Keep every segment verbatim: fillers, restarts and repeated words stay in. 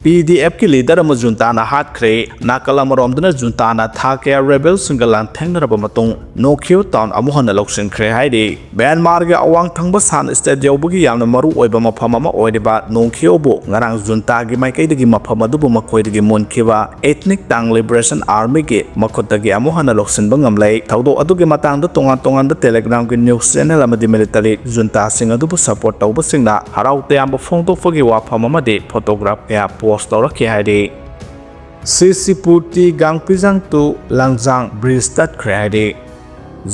ꯄꯤ ꯗꯤ ꯑꯦꯐꯀꯤ leader ꯑꯃ ꯖꯨꯟꯇꯥꯅ ꯍꯥꯠꯈ꯭ꯔꯦ꯫ ꯅꯥꯀꯜ ꯑꯃꯔꯣꯝꯗꯅ ꯖꯨꯟꯇꯥꯅ ꯊꯥ ꯀꯌꯥ ꯔꯦꯕꯦꯜꯁꯤꯡꯒ ꯂꯥꯟꯊꯦꯡꯅꯔꯕ ꯃꯇꯨꯡ ꯅꯣꯡꯈꯤꯌꯣ ꯇꯥꯎꯟ ꯑꯃꯨꯛ ꯍꯟꯅ ꯂꯧꯁꯤꯟꯈ꯭ꯔꯦ ꯍꯥꯏꯔꯤ꯫ ꯃ꯭ꯌꯥꯟꯃꯥꯔꯒꯤ ꯑꯋꯥꯡ ꯊꯪꯕ ꯁꯥꯟ ꯁ꯭ꯇꯦꯠ ꯌꯧꯕꯒꯤ ꯌꯥꯝꯅ ꯃꯔꯨ ꯑꯣꯏꯕ ꯃꯐꯝ ꯑꯃ ꯑꯣꯏꯔꯤꯕ ꯅꯣꯡꯈꯤꯌꯣꯕꯨ ꯉꯔꯥꯡ ꯖꯨꯟꯇꯥꯒꯤ ꯃꯥꯏꯀꯩꯗꯒꯤ ꯃꯐꯝ ꯑꯗꯨꯕꯨ ꯃꯈꯣꯏꯗꯒꯤ ꯃꯨꯟꯈꯤꯕ Ethnic Tang Liberation Armyꯒꯤ ꯃꯈꯨꯠꯇꯒꯤ ꯑꯃꯨꯛ ꯍꯟꯅ ꯂꯧꯁꯤꯟꯕ ꯉꯝꯂꯦ꯫ ꯊꯧꯗꯣꯛ ꯑꯗꯨꯒꯤ ꯃꯇꯥꯡꯗ ꯇꯣꯉꯥꯟ ꯇꯣꯉꯥꯟꯕ Telegramꯒꯤ news channel ꯑꯃꯗꯤ military ꯖꯨꯟꯇꯥꯁꯤꯡ ꯑꯗꯨꯕꯨ support ꯇꯧꯕꯁꯤꯡꯅ ꯍꯔꯥꯎ ꯇꯌꯥꯝꯕ ꯐꯣꯡꯗꯣꯛꯄꯒꯤ ꯋꯥꯐꯝ ꯑꯃꯗꯤ photograph ꯀꯌꯥ post ꯇꯧꯔꯛꯈꯤ ꯍꯥꯏꯔꯤ꯫ ꯁꯤ ꯁꯤ ꯄꯨꯔꯇꯤ ꯒꯥꯡꯄꯤꯖꯥꯡ to ꯂꯥꯡꯖꯥꯡ bridge ꯇꯠꯈ꯭ꯔꯦ ꯍꯥꯏꯔꯤ꯫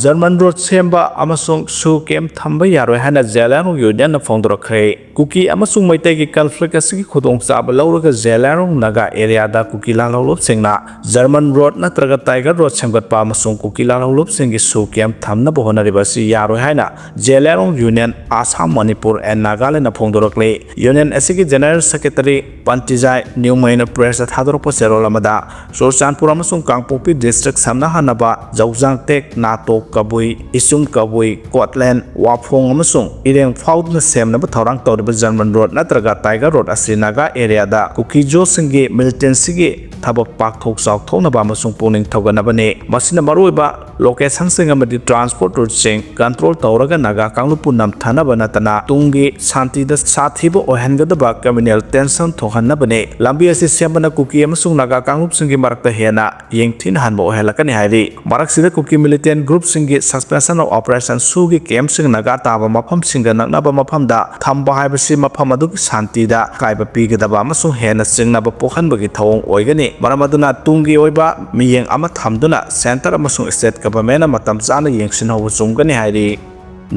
German road ꯁꯦꯝꯕ ꯑꯃꯁꯨꯡ ꯁꯨ camp ꯊꯝꯕ ꯌꯥꯔꯣꯏ ꯍꯥꯏꯅ ꯖꯦꯂꯤꯌꯥꯡꯔꯣꯡ unionꯅ ꯐꯣꯡꯗꯣꯔꯛꯈ꯭ꯔꯦ꯫ ꯀꯨꯀꯤ ꯑꯃꯁꯨꯡ ꯃꯩꯇꯩꯒꯤ conflict ꯑꯁꯤꯒꯤ ꯈꯨꯗꯣꯡꯆꯥꯕ ꯂꯧꯔꯒ ꯖꯦꯂꯤꯌꯥꯡꯔꯣꯡ ꯅꯥꯒꯥ areaꯗ ꯀꯨꯀꯤ ꯂꯥꯜꯍꯧꯂꯨꯞꯁꯤꯡꯅ German road ꯅꯠꯇ꯭ꯔꯒ Tiger Road ꯁꯦꯝꯒꯠꯄ ꯑꯃꯁꯨꯡ ꯀꯨꯀꯤ ꯂꯥꯜꯍꯧꯂꯨꯞꯁꯤꯡꯒꯤ ꯁꯨ camp ꯊꯝꯅꯕ ꯍꯣꯠꯅꯔꯤꯕ ꯑꯁꯤ ꯌꯥꯔꯣꯏ ꯍꯥꯏꯅ Zeliangrong Union, Assam, Manipur and Nagalandꯅ ꯐꯣꯡꯗꯣꯔꯛꯂꯤ꯫ Union ꯑꯁꯤꯒꯤ General Secretary ꯄꯟꯇꯤꯖꯥꯏ ꯅ꯭ꯌꯨꯃꯩꯅ pressꯇ ꯊꯥꯗꯣꯔꯛꯄ ꯆꯦꯔꯣꯜ ꯑꯃꯗ, ꯆꯨꯔꯆꯥꯟꯄꯨꯔ ꯑꯃꯁꯨꯡ ꯀꯥꯡꯄꯣꯛꯄꯤ district ꯁꯝꯅꯍꯟꯅꯕ ꯖꯧꯖꯥꯡꯇꯦꯛ, ꯅꯥꯇꯣꯛ ꯀꯕꯨꯏ, ꯏꯆꯨꯝ ꯀꯕꯨꯏ, ꯀꯣꯠꯂꯦꯟ, ꯋꯥꯐꯣꯡ ꯑꯃꯁꯨꯡ ꯏꯔꯦꯡ ꯐꯥꯎꯗꯨꯅ ꯁꯦꯝꯅꯕ ꯊꯧꯔꯥꯡ ꯇꯧꯔꯤꯕ German Road ꯅꯠꯇ꯭ꯔꯒ Tiger Road ꯑꯁꯤ ꯅꯥꯒꯥ areaꯗ ꯀꯨꯀꯤꯖꯣꯁꯤꯡꯒꯤ militantꯁꯤꯒꯤ ꯊꯕꯛ ꯄꯥꯛꯊꯣꯛ ꯆꯥꯎꯊꯣꯛꯅꯕ ꯑꯃꯁꯨꯡ ꯄꯨꯛꯅꯤꯡ ꯊꯧꯒꯠꯅꯕꯅꯤ꯫ ꯃꯁꯤꯅ ꯃꯔꯨꯑꯣꯏꯕ locationꯁꯤꯡ ꯑꯃꯗꯤ transport routeꯁꯤꯡ control ꯇꯧꯔꯒ ꯅꯥꯒꯥ ꯀꯥꯡꯂꯨꯞꯄꯨ ꯅꯝꯊꯅꯕ ꯅꯠꯇꯅ ꯇꯨꯡꯒꯤ ꯁꯥꯟꯇꯤꯗ ꯁꯥꯊꯤꯕ ꯑꯣꯏꯍꯟꯒꯗꯕ communal tension ꯊꯣꯛꯍꯟꯅꯕꯅꯤ꯫ ꯂꯝꯕꯤ ꯑꯁꯤ ꯁꯦꯝꯕꯅ ꯀꯨꯀꯤ ꯑꯃꯁꯨꯡ ꯅꯥꯒꯥ ꯀꯥꯡꯂꯨꯞꯁꯤꯡꯒꯤ ꯃꯔꯛꯇ ꯍꯦꯟꯅ ꯌꯦꯡꯊꯤꯅꯍꯟꯕ ꯑꯣꯏꯍꯜꯂꯛꯀꯅꯤ ꯍꯥꯏꯔꯤ꯫ ꯃꯔꯛꯁꯤꯗ ꯀꯨꯀꯤ militant groupꯁꯤꯡꯒꯤ suspension of operation ꯁꯨꯒꯤ campꯁꯤꯡ Naga ꯇꯥꯕ ꯃꯐꯝꯁꯤꯡꯒ ꯅꯛꯅꯕ ꯃꯐꯝꯗ ꯊꯝꯕ ꯍꯥꯏꯕꯁꯤ ꯃꯐꯝ ꯑꯗꯨꯒꯤ ꯁꯥꯟꯇꯤꯗ ꯑꯀꯥꯏꯕ ꯄꯤꯒꯗꯕ ꯑꯃꯁꯨꯡ ꯍꯦꯟꯅ ꯆꯤꯡꯅꯕ ꯄꯣꯛꯍꯟꯕꯒꯤ ꯊꯧꯑꯣꯡ ꯑꯣꯏꯒꯅꯤ꯫ ꯃꯔꯝ ꯑꯗꯨꯅ ꯇꯨꯡꯒꯤ ꯑꯣꯏꯕ ꯃꯤꯠꯌꯦꯡ ꯑꯃ ꯊꯝꯗꯨꯅ centre ꯑꯃꯁꯨꯡ state governmentꯅ ꯃꯇꯝ ꯆꯥꯅ ꯌꯦꯡꯁꯤꯟꯍꯧꯕ ꯆꯨꯝꯒꯅꯤ ꯍꯥꯏꯔꯤ꯫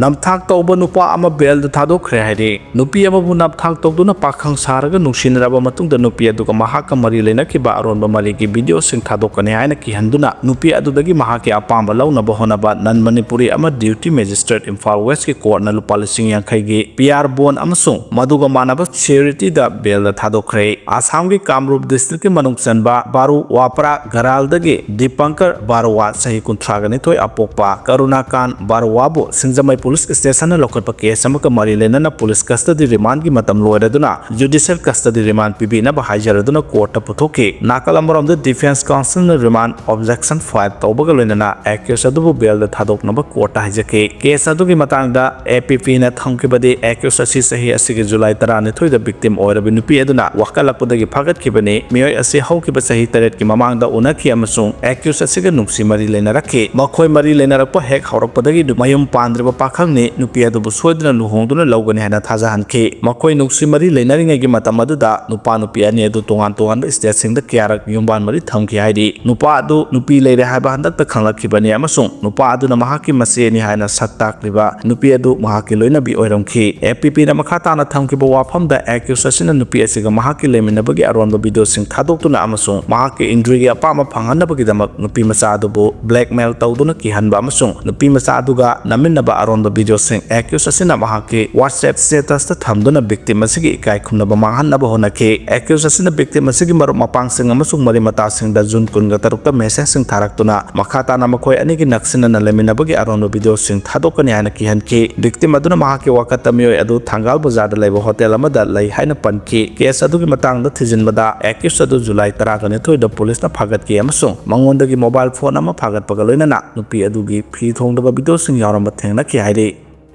ꯅꯝꯊꯥꯛ ꯇꯧꯕ ꯅꯨꯄꯥ ꯑꯃ bailꯗ ꯊꯥꯗꯣꯛꯈ꯭ꯔꯦ ꯍꯥꯏꯔꯤ꯫ ꯅꯨꯄꯤ ꯑꯃꯕꯨ ꯅꯝꯊꯥꯛ ꯇꯧꯗꯨꯅ ꯄꯥꯈꯪ ꯁꯥꯔꯒ ꯅꯨꯡꯁꯤꯅꯔꯕ ꯃꯇꯨꯡꯗ ꯅꯨꯄꯤ ꯑꯗꯨꯒ ꯃꯍꯥꯛꯀ ꯃꯔꯤ ꯂꯩꯅꯈꯤꯕ ꯑꯔꯣꯟꯕ ꯃꯔꯤꯒꯤ videoꯁꯤꯡ ꯊꯥꯗꯣꯛꯀꯅꯤ ꯍꯥꯏꯅ ꯀꯤꯍꯟꯗꯨꯅ ꯅꯨꯄꯤ ꯑꯗꯨꯗꯒꯤ ꯃꯍꯥꯛꯀꯤ ꯑꯄꯥꯝꯕ ꯂꯧꯅꯕ ꯍꯣꯠꯅꯕ non Manipuri ꯑꯃ Duty Magistrate Imphal Westꯀꯤ courtꯅ ꯂꯨꯄꯥ ꯂꯤꯁꯤꯡ ꯌꯥꯡꯈꯩꯒꯤ P R bond ꯑꯃꯁꯨꯡ ꯃꯗꯨꯒ ꯃꯥꯟꯅꯕ suretyꯗ bailꯗ ꯊꯥꯗꯣꯛꯈ꯭ꯔꯦ꯫ ꯑꯁꯥꯝꯒꯤ ꯀꯥꯝꯔꯨꯞ districtꯀꯤ ꯃꯅꯨꯡ ꯆꯟꯕ ꯕꯥꯔꯨꯋꯥꯄ꯭ꯔꯥ ꯒꯔꯥꯜꯗꯒꯤ ꯗꯤꯄꯪꯀꯔ ꯕꯥꯔꯨꯋꯥ, ꯆꯍꯤ ꯀꯨꯟꯊ꯭ꯔꯥꯒ ꯅꯤꯊꯣꯏ ꯑꯄꯣꯛꯄ ꯀꯔꯨꯅꯥꯀꯥꯟ ꯕꯥꯔꯨꯋꯥꯕꯨ ꯁꯤꯡꯖꯃꯩ ꯄꯨꯂꯤꯁ ꯁ꯭ꯇꯦꯁꯟꯅ ꯂꯧꯈꯠꯄ ꯀꯦꯁ ꯑꯃꯒ ꯃꯔꯤ ꯂꯩꯅꯅ ꯄꯨꯂꯤꯁ ꯀꯁꯇꯗꯤ ꯔꯤꯃꯥꯟꯒꯤ ꯃꯇꯝ ꯂꯣꯏꯔꯗꯨꯅ ꯖꯨꯗꯤꯁꯤꯌꯦꯜ ꯀꯁꯇꯗꯤ ꯔꯤꯃꯥꯟ ꯄꯤꯕꯤꯅꯕ ꯍꯥꯏꯖꯔꯗꯨꯅ ꯀꯣꯔꯠꯇ ꯄꯨꯊꯣꯛꯈꯤ꯫ ꯅꯥꯀꯜ ꯑꯃꯔꯣꯝꯗ ꯗꯤꯐꯦꯟꯁ ꯀꯥꯎꯟꯁꯤꯜꯅ ꯔꯤꯃꯥꯟ ꯑꯣꯕꯖꯦꯛꯁꯟ ꯐꯥꯏꯜ ꯇꯧꯕꯒ ꯂꯣꯏꯅꯅ ꯑꯦꯀ꯭ꯌꯨꯁ ꯑꯗꯨꯕꯨ ꯕꯦꯜꯗ ꯊꯥꯗꯣꯛꯅꯕ ꯀꯣꯔꯠꯇ ꯍꯥꯏꯖꯈꯤ꯫ ꯀꯦꯁ ꯑꯗꯨꯒꯤ ꯃꯇꯥꯡꯗ ꯑꯦ ꯄꯤ ꯄꯤꯅ ꯊꯝꯈꯤꯕꯗꯤ, ꯑꯦꯀ꯭ꯌꯨꯁ ꯑꯁꯤ ꯆꯍꯤ ꯑꯁꯤꯒꯤ ꯖꯨꯂꯥꯏ ꯇꯔꯥꯅꯤꯊꯣꯏꯗ ꯚꯤꯛꯇꯤꯝ ꯑꯣꯏꯔꯕ ꯅꯨꯄꯤ ꯑꯗꯨꯅ ꯋꯥꯀꯠꯂꯛꯄꯗꯒꯤ ꯐꯥꯒꯠꯈꯤꯕꯅꯤ꯫ ꯃꯤꯑꯣꯏ ꯑꯁꯤ ꯍꯧꯈꯤꯕ ꯆꯍꯤ ꯇꯔꯦꯠꯀꯤ ꯃꯃꯥꯡꯗ ꯎꯅꯈꯤ ꯑꯃꯁꯨꯡ ꯑꯦꯀ꯭ꯌꯨꯁ ꯑꯁꯤꯒ ꯅꯨꯡꯁꯤ ꯃꯔꯤ ꯂꯩꯅꯔꯛꯈꯤ꯫ ꯃꯈꯣꯏ ꯃꯔꯤ ꯂꯩꯅꯔꯛꯄ ꯍꯦꯛ ꯍꯧꯔꯛꯄꯗꯒꯤ ꯃꯌꯨꯝ ꯄꯥꯟꯗ꯭ꯔꯤꯕ ꯄꯥꯈꯪꯅꯤ꯫ ꯅꯨꯄꯤ ꯑꯗꯨꯕꯨ ꯁꯣꯏꯗꯅ ꯂꯨꯍꯣꯡꯗꯨꯅ ꯂꯧꯒꯅꯤ ꯍꯥꯏꯅ ꯊꯥꯖꯍꯟꯈꯤ꯫ ꯃꯈꯣꯏ ꯅꯨꯡꯁꯤ ꯃꯔꯤ ꯂꯩꯅꯔꯤꯉꯩꯒꯤ ꯃꯇꯝ ꯑꯗꯨꯗ ꯅꯨꯄꯥ ꯅꯨꯄꯤ ꯑꯅꯤ ꯑꯗꯨ ꯇꯣꯉꯥꯟ ꯇꯣꯉꯥꯟꯕ ꯁ꯭ꯇꯦꯠꯁꯤꯡꯗ ꯀꯌꯥꯔꯛ ꯌꯨꯝꯕꯥꯟ ꯃꯔꯤ ꯊꯝꯈꯤ ꯍꯥꯏꯔꯤ꯫ ꯅꯨꯄꯥ ꯑꯗꯨ ꯅꯨꯄꯤ ꯂꯩꯔꯦ ꯍꯥꯏꯕ ꯍꯟꯗꯛꯇ ꯈꯪꯂꯛꯈꯤꯕꯅꯤ ꯑꯃꯁꯨꯡ ꯅꯨꯄꯥ ꯑꯗꯨꯅ ꯃꯍꯥꯛꯀꯤ ꯃꯆꯦꯅꯤ ꯍꯥꯏꯅ ꯁꯛ ꯇꯥꯛꯂꯤꯕ ꯅꯨꯄꯤ ꯑꯗꯨ ꯃꯍꯥꯛꯀꯤ ꯂꯣꯏꯅꯕꯤ ꯑꯣꯏꯔꯝꯈꯤ꯫ ꯑꯦ ꯄꯤ ꯄꯤꯅ ꯃꯈꯥ ꯇꯥꯅ ꯊꯝꯈꯤꯕ ꯋꯥꯐꯝꯗ, ꯑꯦꯀ꯭ꯌꯨꯁ ꯑꯁꯤꯅ ꯅꯨꯄꯤ ꯑꯁꯤꯒ ꯃꯍꯥꯛꯀꯤ ꯂꯩꯃꯤꯟꯅꯕꯒꯤ ꯑꯔꯣꯟꯕ ꯚꯤꯗꯤꯑꯣꯁꯤꯡ ꯊꯥꯗꯣꯛꯇꯨꯅ ꯑꯃꯁꯨꯡ ꯃꯍꯥꯛꯀꯤ ꯏꯟꯗ꯭ꯔꯤꯒꯤ ꯑꯄꯥꯝꯕ ꯐꯪꯍꯟꯅꯕꯒꯤꯗꯃꯛ ꯅꯨꯄꯤ ꯃꯆꯥ ꯑꯗꯨꯕꯨ ꯕ꯭ꯂꯦꯛꯃꯦꯜ ꯇꯧꯗꯨꯅ ꯀꯤꯍꯟꯕ ꯑꯃꯁꯨꯡ ꯅꯨꯄꯤ ꯃꯆꯥ ꯑꯗꯨꯒ ꯅꯝꯃꯤꯟꯅꯕ ꯑꯔꯣꯟꯕ ꯚꯤꯗꯤꯑꯣꯁꯤꯡ ꯑꯦꯀ꯭ꯌꯨꯁ ꯑꯁꯤꯅ ꯃꯍꯥꯛꯀꯤ WhatsApp ꯁ꯭ꯇꯦꯇꯁꯇ ꯊꯝꯗꯨꯅ ꯚꯤꯛꯇꯤꯝ ꯑꯁꯤꯒꯤ ꯏꯀꯥꯏ ꯈꯨꯝꯅꯕ ꯃꯥꯡꯍꯟꯅꯕ ꯍꯣꯠꯅꯈꯤ꯫ ꯑꯦꯀ꯭ꯌꯨꯁ ꯑꯁꯤꯅ ꯚꯤꯛꯇꯤꯝ ꯑꯁꯤꯒꯤ ꯃꯔꯨꯞ ꯃꯄꯥꯡꯁꯤꯡ ꯑꯃꯁꯨꯡ ꯃꯔꯤ ꯃꯇꯥꯁꯤꯡꯗ ꯖꯨꯟ ꯀꯨꯟꯒ ꯇꯔꯨꯛꯇ ꯃꯦꯁꯦꯖꯁꯤꯡ ꯊꯥꯔꯛꯇꯨꯅ ꯃꯈꯥ ꯇꯥꯅ ꯃꯈꯣꯏ ꯑꯅꯤꯒꯤ ꯅꯛꯁꯤꯟꯅꯅ ꯂꯩꯃꯤꯟꯅꯕꯒꯤ ꯑꯔꯣꯟꯕ ꯚꯤꯗꯤꯑꯣꯁꯤꯡ ꯊꯥꯗꯣꯛꯀꯅꯤ ꯍꯥꯏꯅ ꯀꯤꯍꯟꯈꯤ꯫ ꯚꯤꯛꯇꯤꯝ ꯑꯗꯨꯅ ꯃꯍꯥꯛꯀꯤ ꯋꯥꯀꯠꯇ ꯃꯤꯑꯣꯏ ꯑꯗꯨ ꯊꯪꯒꯥꯜ ꯕꯖꯥꯔꯗ ꯂꯩꯕ ꯍꯣꯇꯦꯜ ꯑꯃꯗ ꯂꯩ ꯍꯥꯏꯅ ꯄꯟꯈꯤ꯫ ꯀꯦꯁ ꯑꯗꯨꯒꯤ ꯃꯇꯥꯡꯗ ꯊꯤꯖꯤꯟꯕꯗ, ꯑꯦꯀ꯭ꯌꯨꯁ ꯑꯗꯨ ꯖꯨꯂꯥꯏ ꯇꯔꯥꯒ ꯅꯤꯊꯣꯏꯗ ꯄꯨꯂꯤꯁꯅ ꯐꯥꯒꯠꯈꯤ ꯑꯃꯁꯨꯡ ꯃꯉꯣꯟꯗꯒꯤ ꯃꯣꯕꯥꯏꯜ ꯐꯣꯟ ꯑꯃ ꯐꯥꯒꯠꯄꯒ ꯂꯣꯏꯅꯅ ꯅꯨꯄꯤ ꯑꯗꯨꯒꯤ ꯐꯤ ꯊꯣꯡꯗꯕ ꯚꯤꯗꯤꯑꯣꯁꯤꯡ ꯌꯥꯎꯔꯝꯕ ꯊꯦꯡꯅꯈꯤ ꯍꯥꯏꯔꯤ꯫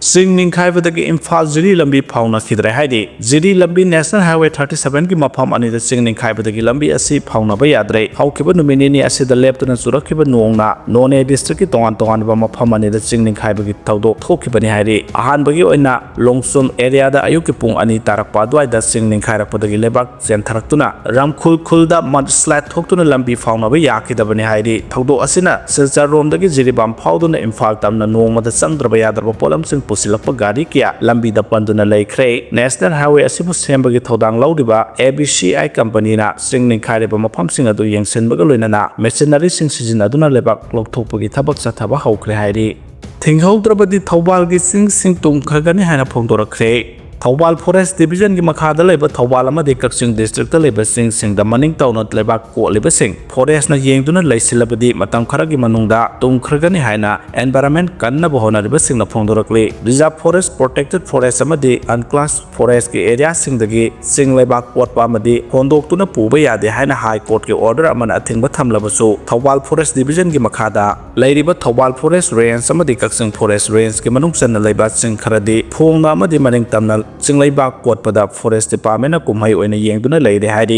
ꯆꯤꯡ ꯅꯤꯡꯈꯥꯏꯕꯗꯒꯤ ꯏꯝꯐꯥꯜ ꯖꯤꯔꯤ ꯂꯝꯕꯤ ꯐꯥꯎꯅꯈꯤꯗ꯭ꯔꯦ ꯍꯥꯏꯔꯤ꯫ ꯖꯤꯔꯤ ꯂꯝꯕꯤ National Highway thirty seven ꯒꯤ ꯃꯐꯝ ꯑꯅꯤꯗ ꯆꯤꯡ ꯅꯤꯡꯈꯥꯏꯕꯗꯒꯤ ꯂꯝꯕꯤ ꯑꯁꯤ ꯐꯥꯎꯅꯕ ꯌꯥꯗ꯭ꯔꯦ꯫ ꯍꯧꯈꯤꯕ ꯅꯨꯃꯤꯠ ꯅꯤꯅꯤ ꯑꯁꯤꯗ ꯂꯦꯞꯇꯅ ꯆꯨꯔꯛꯈꯤꯕ ꯅꯣꯡꯅ ꯅꯣꯅꯦ ꯗꯤꯁꯇ꯭ꯔꯤꯛꯀꯤ ꯇꯣꯉꯥꯟ ꯇꯣꯉꯥꯟꯕ ꯃꯐꯝ ꯑꯅꯤꯗ ꯆꯤꯡ ꯅꯤꯡꯈꯥꯏꯕꯒꯤ ꯊꯧꯗꯣꯛ ꯊꯣꯛꯈꯤꯕꯅꯤ ꯍꯥꯏꯔꯤ꯫ ꯑꯍꯥꯟꯕꯒꯤ ꯑꯣꯏꯅ ꯂꯣꯡꯆꯨꯝ ꯑꯦꯔꯤꯌꯥꯗ ꯑꯌꯨꯛꯀꯤ ꯄꯨꯡ ꯑꯅꯤ ꯇꯥꯔꯛꯄ ꯑꯗꯨꯋꯥꯏꯗ ꯆꯤꯡ ꯅꯤꯡꯈꯥꯏꯔꯛꯄꯗꯒꯤ ꯂꯩꯕꯥꯛ ꯆꯦꯟꯊꯔꯛꯇꯨꯅ ꯔꯝꯈꯨꯜ ꯈꯨꯜꯗ ꯃꯗ ꯁ꯭ꯂꯥꯏꯗ ꯊꯣꯛꯇꯨꯅ ꯂꯝꯕꯤ ꯐꯥꯎꯅꯕ ꯌꯥꯈꯤꯗꯕꯅꯤ ꯍꯥꯏꯔꯤ꯫ ꯊꯧꯗꯣꯛ ꯑꯁꯤꯅ ꯁꯤꯜꯆꯔ ꯔꯣꯝꯗꯒꯤ ꯖꯤꯔꯤꯕꯥꯝ ꯐꯥꯎꯗꯨꯅ ꯏꯝꯐꯥꯜ ꯇꯝꯅ ꯅꯣꯡꯃꯗ ꯆꯪꯗ꯭ꯔꯕ ꯌꯥꯗ꯭ꯔꯕ ꯄꯣꯠꯂꯝꯁꯤꯡ ꯄꯨꯁꯤꯜꯂꯛꯄ ꯒꯥꯔꯤ ꯀꯌꯥ ꯂꯝꯕꯤꯗ ꯄꯟꯗꯨꯅ ꯂꯩꯈ꯭ꯔꯦ꯫ ꯅꯦꯁꯅꯦꯜ ꯍꯥꯏꯋꯦ ꯑꯁꯤꯕꯨ ꯁꯦꯝꯕꯒꯤ ꯊꯧꯗꯥꯡ ꯂꯧꯔꯤꯕ ꯑꯦ ꯕꯤ ꯁꯤ ꯑꯥꯏ ꯀꯝꯄꯅꯤꯅ ꯆꯤꯡ ꯅꯤꯡꯈꯥꯏꯔꯤꯕ ꯃꯐꯝꯁꯤꯡ ꯑꯗꯨ ꯌꯦꯡꯁꯤꯟꯕꯒ ꯂꯣꯏꯅꯅ ꯃꯦꯆꯤꯅꯔꯤꯁꯤꯡ ꯁꯤꯖꯤꯟꯅꯗꯨꯅ ꯂꯩꯕꯥꯛ ꯂꯧꯊꯣꯛꯄꯒꯤ ꯊꯕꯛ ꯆꯠꯊꯕ ꯍꯧꯈ꯭ꯔꯦ ꯍꯥꯏꯔꯤ꯫ ꯊꯤꯡꯍꯧꯗ꯭ꯔꯕꯗꯤ ꯊꯧꯕꯥꯜꯒꯤ ꯆꯤꯡꯁꯤꯡ ꯇꯨꯝꯈ꯭ꯔꯒꯅꯤ ꯍꯥꯏꯅ ꯐꯣꯡꯗꯣꯔꯛꯈ꯭ꯔꯦ꯫ ꯊꯧꯕꯥꯜ ꯐꯣꯔꯦꯁ ꯗꯤꯕꯤꯖꯟꯒꯤ ꯃꯈꯥꯗ ꯂꯩꯕ ꯊꯧꯕꯥꯜ ꯑꯃꯗꯤ ꯀꯛꯆꯤꯡ ꯗꯤꯁꯇ꯭ꯔꯤꯛꯇ ꯂꯩꯕ ꯆꯤꯡꯁꯤꯡꯗ ꯃꯅꯤꯡ ꯇꯧꯅ ꯂꯩꯕꯥꯛ ꯀꯣꯠꯂꯤꯕꯁꯤꯡ ꯐꯣꯔꯦꯁꯅ ꯌꯦꯡꯗꯨꯅ ꯂꯩꯁꯤꯜꯂꯕꯗꯤ ꯃꯇꯝ ꯈꯔꯒꯤ ꯃꯅꯨꯡꯗ ꯇꯨꯝꯈ꯭ꯔꯒꯅꯤ ꯍꯥꯏꯅ environment ꯀꯟꯅꯕ ꯍꯣꯠꯅꯔꯤꯕꯁꯤꯡꯅ ꯐꯣꯡꯗꯣꯔꯛꯂꯤ꯫ Reserve forest, protected forest ꯑꯃꯗꯤ ꯑꯟꯀ꯭ꯂꯥꯁ ꯐꯣꯔꯦꯁꯀꯤ ꯑꯦꯔꯤꯌꯥꯁꯤꯡꯗꯒꯤ ꯆꯤꯡ ꯂꯩꯕꯥꯛ ꯀꯣꯠꯄ ꯑꯃꯗꯤ ꯍꯣꯟꯗꯣꯛꯇꯨꯅ ꯄꯨꯕ ꯌꯥꯗꯦ ꯍꯥꯏꯅ ꯍꯥꯏ ꯀꯣꯔꯠꯀꯤ ꯑꯣꯔꯗꯔ ꯑꯃꯅ ꯑꯊꯤꯡꯕ ꯊꯝꯂꯕꯁꯨ, ꯊꯧꯕꯥꯜ ꯐꯣꯔꯦꯁ ꯗꯤꯕꯤꯖꯟꯒꯤ ꯃꯈꯥꯗ ꯂꯩꯔꯤꯕ ꯊꯧꯕꯥꯜ ꯐꯣꯔꯦꯁ ꯔꯦꯟꯖ ꯑꯃꯗꯤ ꯀꯛꯆꯤꯡ ꯐꯣꯔꯦꯁ ꯔꯦꯟꯖꯀꯤ ꯃꯅꯨꯡ ꯆꯟꯅ ꯂꯩꯕ ꯆꯤꯡ ꯈꯔꯗꯤ ꯐꯣꯡꯅ ꯑꯃꯗꯤ ꯃꯅꯤꯡ ꯇꯝꯅ ꯆꯤꯡ ꯂꯩꯕꯥꯛ ꯀꯣꯠꯄꯗ ꯐꯣꯔꯦꯁ ꯗꯤꯄꯥꯔꯠꯃꯦꯟꯅ ꯀꯨꯝꯍꯩ ꯑꯣꯏꯅ ꯌꯦꯡꯗꯨꯅ ꯂꯩꯔꯦ ꯍꯥꯏꯔꯤ꯫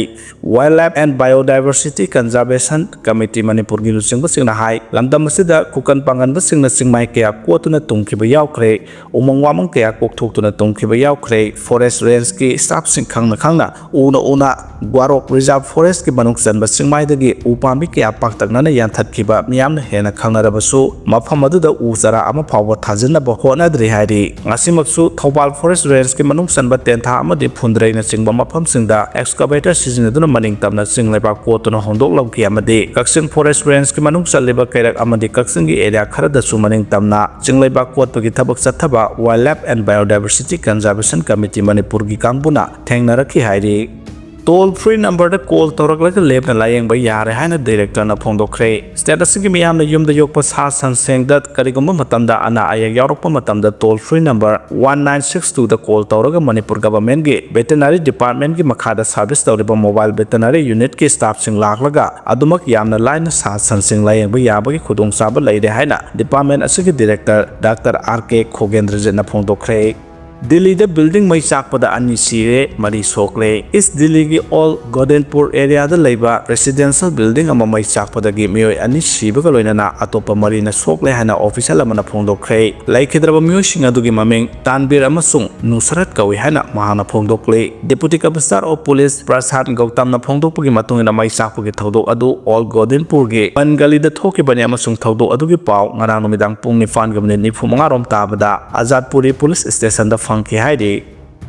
Wildlife and Biodiversity Conservation Committee ꯃꯅꯤꯄꯨꯔꯒꯤ ꯂꯨꯆꯤꯡꯕꯁꯤꯡꯅ ꯍꯥꯏ, ꯂꯝꯗꯝ ꯑꯁꯤꯗ ꯀꯨꯀꯟ ꯄꯥꯡꯒꯟꯕꯁꯤꯡꯅ ꯆꯤꯡꯃꯥꯏ ꯀꯌꯥ ꯀꯣꯠꯇꯨꯅ ꯇꯨꯝꯈꯤꯕ ꯌꯥꯎꯈ꯭ꯔꯦ, ꯎꯃꯪ ꯋꯥꯃꯪ ꯀꯌꯥ ꯀꯣꯛꯊꯣꯛꯇꯨꯅ ꯇꯨꯝꯈꯤꯕ ꯌꯥꯎꯈ꯭ꯔꯦ꯫ ꯐꯣꯔꯦꯁ ꯔꯦꯟꯖꯀꯤ ꯁ꯭ꯇꯥꯐꯁꯤꯡ ꯈꯪꯅ ꯈꯪꯅ ꯎꯅ ꯎꯅ ꯒ꯭ꯋꯥꯔꯣꯛ ꯔꯤꯖꯥꯔꯚ ꯐꯣꯔꯦꯁꯀꯤ ꯃꯅꯨꯡ ꯆꯟꯕ ꯆꯤꯡꯃꯥꯏꯗꯒꯤ ꯎ ꯄꯥꯝꯕꯤ ꯀꯌꯥ ꯄꯥꯛꯇꯛꯅꯅ ꯌꯥꯟꯊꯠꯈꯤꯕ ꯃꯤꯌꯥꯝꯅ ꯍꯦꯟꯅ ꯈꯪꯅꯔꯕꯁꯨ, ꯃꯐꯝ ꯑꯗꯨꯗ ꯎ ꯆꯥꯔꯥ ꯑꯃ ꯐꯥꯎꯕ ꯊꯥꯖꯤꯟꯅꯕ ꯍꯣꯠꯅꯗ꯭ꯔꯤ ꯍꯥꯏꯔꯤ꯫ ꯉꯁꯤꯃꯛꯁꯨ ꯊꯧꯕꯥꯜ ꯐꯣꯔꯦꯁ ꯔꯦꯟꯖꯀꯤ ꯃꯅꯨꯡ ꯆꯟꯕ ꯇꯦꯟꯊꯥ ꯑꯃꯗꯤ ꯐꯨꯟꯗ꯭ꯔꯩꯅꯆꯤꯡꯕ ꯃꯐꯝꯁꯤꯡꯗ ꯑꯦꯛꯁꯀꯥꯚꯦꯇꯔ ꯁꯤꯖꯤꯟꯅꯗꯨꯅ ꯃꯅꯤꯡ ꯇꯝꯅ ꯆꯤꯡ ꯂꯩꯕꯥꯛ ꯀꯣꯠꯇꯨꯅ ꯍꯣꯟꯗꯣꯛꯂꯝꯈꯤ ꯑꯃꯗꯤ ꯀꯛꯆꯤꯡ ꯐꯣꯔꯦꯁ ꯔꯦꯟꯖꯀꯤ ꯃꯅꯨꯡ ꯆꯜꯂꯤꯕ ꯀꯩꯔꯛ ꯑꯃꯗꯤ ꯀꯛꯆꯤꯡꯒꯤ ꯑꯦꯔꯤꯌꯥ ꯈꯔꯗꯁꯨ ꯃꯅꯤꯡ ꯇꯝꯅ ꯆꯤꯡ ꯂꯩꯕꯥꯛ ꯀꯣꯠꯄꯒꯤ ꯊꯕꯛ ꯆꯠꯊꯕ Wildlife and Biodiversity Conservation Committee ꯃꯅꯤꯄꯨꯔꯒꯤ ꯀꯥꯡꯕꯨꯅ ꯊꯦꯡꯅꯔꯛꯈꯤ ꯍꯥꯏꯔꯤ꯫ ꯇꯣꯜ ꯐ꯭ꯔꯤ ꯅꯝꯕꯔꯗ ꯀꯣꯜ ꯇꯧꯔꯛꯂꯒ ꯂꯦꯞꯅ ꯂꯥꯌꯦꯡꯕ ꯌꯥꯔꯦ ꯍꯥꯏꯅ ꯗꯥꯏꯔꯦꯛꯇꯔꯅ ꯐꯣꯡꯗꯣꯛꯈ꯭ꯔꯦ꯫ ꯁ꯭ꯇꯦꯠ ꯑꯁꯤꯒꯤ ꯃꯤꯌꯥꯝꯅ ꯌꯨꯝꯗ ꯌꯣꯛꯄ ꯁꯥ ꯁꯟꯁꯤꯡꯗ ꯀꯔꯤꯒꯨꯝꯕ ꯃꯇꯝꯗ ꯑꯅꯥ ꯑꯌꯦꯛ ꯌꯥꯎꯔꯛꯄ ꯃꯇꯝꯗ toll free number one nine six ꯇꯨꯗ ꯀꯣꯜ ꯇꯧꯔꯒ ꯃꯅꯤꯄꯨꯔ ꯒꯚꯔꯟꯃꯦꯟꯠꯀꯤ ꯚꯦꯇꯦꯅꯔꯤ ꯗꯤꯄꯥꯔꯠꯃꯦꯟꯠꯀꯤ ꯃꯈꯥꯗ ꯁꯥꯔꯚꯤꯁ ꯇꯧꯔꯤꯕ ꯃꯣꯕꯥꯏꯜ ꯚꯦꯇꯦꯅꯔꯤ ꯌꯨꯅꯤꯠꯀꯤ ꯁ꯭ꯇꯥꯐꯁꯤꯡ ꯂꯥꯛꯂꯒ ꯑꯗꯨꯃꯛ ꯌꯥꯝꯅ ꯂꯥꯏꯅ ꯁꯥ ꯁꯟꯁꯤꯡ ꯂꯥꯌꯦꯡꯕ ꯌꯥꯕꯒꯤ ꯈꯨꯗꯣꯡꯆꯥꯕ ꯂꯩꯔꯦ ꯍꯥꯏꯅ ꯗꯤꯄꯥꯔꯠꯃꯦꯟꯠ ꯑꯁꯤꯒꯤ ꯗꯥꯏꯔꯦꯛꯇꯔ ꯗꯥꯛꯇꯔ ꯑꯥꯔ ꯀꯦ ꯈꯣꯒꯦꯟꯗ꯭ꯔꯖꯤꯠꯅ ꯐꯣꯡꯗꯣꯛꯈ꯭ꯔꯦ꯫ ꯗꯤꯜꯂꯤꯗ ꯕꯤꯜꯗꯤꯡ ꯃꯩ ꯆꯥꯛꯄꯗ ꯑꯅꯤ ꯁꯤꯔꯦ, ꯃꯔꯤ ꯁꯣꯛꯂꯦ꯫ ꯏꯁ ꯗꯤꯜꯂꯤꯒꯤ ꯑꯣꯜ ꯒꯣꯗꯦꯟꯄꯨꯔ ꯑꯦꯔꯤꯌꯥꯗ ꯂꯩꯕ ꯔꯦꯁꯤꯗꯦꯟꯁꯤꯌꯦꯜ ꯕꯤꯜꯗꯤꯡ ꯑꯃ ꯃꯩ ꯆꯥꯛꯄꯗꯒꯤ ꯃꯤꯑꯣꯏ ꯑꯅꯤ ꯁꯤꯕꯒ ꯂꯣꯏꯅꯅ ꯑꯇꯣꯞꯄ ꯃꯔꯤꯅ ꯁꯣꯛꯂꯦ ꯍꯥꯏꯅ ꯑꯣꯐꯤꯁꯤꯌꯦꯜ ꯑꯃꯅ ꯐꯣꯡꯗꯣꯛꯈ꯭ꯔꯦ꯫ ꯂꯩꯈꯤꯗ꯭ꯔꯕ ꯃꯤꯑꯣꯏꯁꯤꯡ ꯑꯗꯨꯒꯤ ꯃꯃꯤꯡ ꯇꯥꯟꯕꯤꯔ ꯑꯃꯁꯨꯡ ꯅꯨꯁꯔꯠ ꯀꯧꯏ ꯍꯥꯏꯅ ꯃꯍꯥꯛꯅ ꯐꯣꯡꯗꯣꯛꯂꯤ꯫ Deputy Commissioner of Police ꯄ꯭ꯔꯁꯥꯟ ꯒꯧꯇꯝꯅ ꯐꯣꯡꯗꯣꯛꯄꯒꯤ ꯃꯇꯨꯡ ꯏꯟꯅ, ꯃꯩ ꯆꯥꯛꯄꯒꯤ ꯊꯧꯗꯣꯛ ꯑꯗꯨ ꯑꯣꯜ ꯒꯣꯗꯤꯟꯄꯨꯔꯒꯤ ꯄꯟꯒꯂꯤꯗ ꯊꯣꯛꯈꯤꯕꯅꯤ ꯑꯃꯁꯨꯡ ꯊꯧꯗꯣꯛ ꯑꯗꯨꯒꯤ ꯄꯥꯎ ꯉꯔꯥꯡ ꯅꯨꯃꯤꯗꯥꯡ ꯄꯨꯡ ꯅꯤꯄꯥꯟꯒ ꯃꯤꯅꯤꯠ ꯅꯤꯐꯨ ꯃꯉꯥ ꯔꯣꯝ ꯇꯥꯕꯗ ꯑꯖꯥꯠꯄꯨꯔꯤ ꯄꯨꯂꯤꯁ ꯁ꯭ꯇꯦꯁꯟꯗ ꯐꯪꯈꯤ ꯍꯥꯏꯔꯤ꯫